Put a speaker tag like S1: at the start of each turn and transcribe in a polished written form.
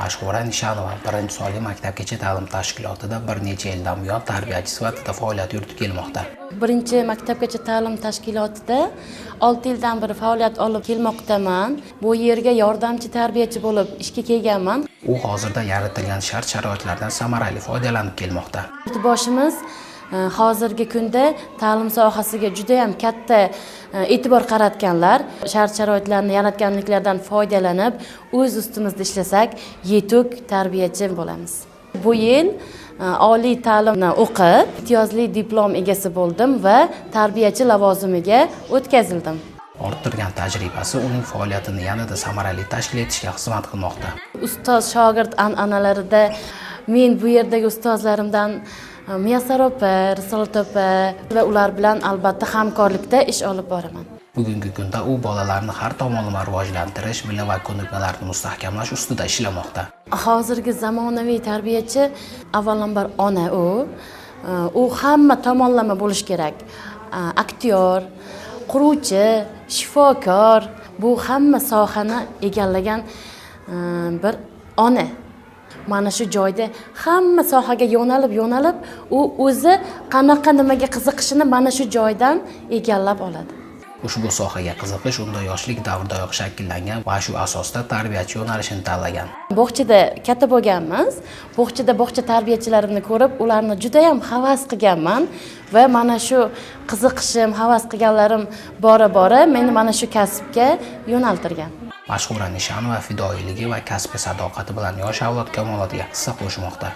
S1: Mashhura Nishanova birinchi sonli maktabgacha ta'lim tashkilotida bir necha yildan buyon tarbiyachi sifatida faoliyat yuritib kelmoqda.
S2: Birinchi maktabgacha ta'lim tashkilotida 6 yildan beri faoliyat olib kelmoqdaman. Bu yerga yordamchi tarbiyachi bo'lib ishga kelganman.
S1: U hozirda yaratilgan shart-sharoitlardan samarali foydalanib kelmoqda.
S2: Yurtboshimiz hozirgi kunda ta'lim sohasiga juda ham katta e'tibor qaratganlar, shart-sharoitlarni yaratganliklaridan foydalanib, o'z ustimizda ishlasak, yetuk tarbiyachi bo'lamiz. Bu yil oliy ta'limni o'qib, imtiyozli diplom egasi bo'ldim va tarbiyachi lavozimiga o'tkazildim.
S1: Orttirgan tajribasi uning faoliyatini yanada samarali tashkil etishga xizmat qilmoqda.
S2: Ustoz shogird an'analarida men bu yerdagi ustozlarimdan Muyassar opa, Risolat opa va ular bilan albatta hamkorlikda ish olib boraman.
S1: Bugungi kunda u bolalarni har tomonlama rivojlantirish, bilim va ko'nikmalarni mustahkamlash ustida ishlamoqda.
S2: Hozirgi zamonaviy tarbiyachi avvalambor ona u hamma tomonlama bo'lish kerak. Aktyor, quruvchi, shifokor, bu hamma sohani egallagan bir ona. Mana shu joyda hamma sohaga yo'nalib, u o'zi qanaqa nimaga qiziqishini mana shu joydan egallab oladi.
S1: Ushbu sohaga qiziqish unda yoshlik davridayoq shakllangan va shu asosda tarbiyachi yo'nalishini tanlagan.
S2: Bog'chada katta bo'lganmiz. Bog'chada bog'cha tarbiyachilarimni ko'rib, ularni juda ham havas qilganman va mana shu qiziqishim, havas qilganlarim bora-bora meni mana shu kasbga yo'naltirgan.
S1: Mashhura Nishanova fidoyiligi va kasbga sadoqati bilan yosh avlod kamolotiga hissa qo'shmoqda.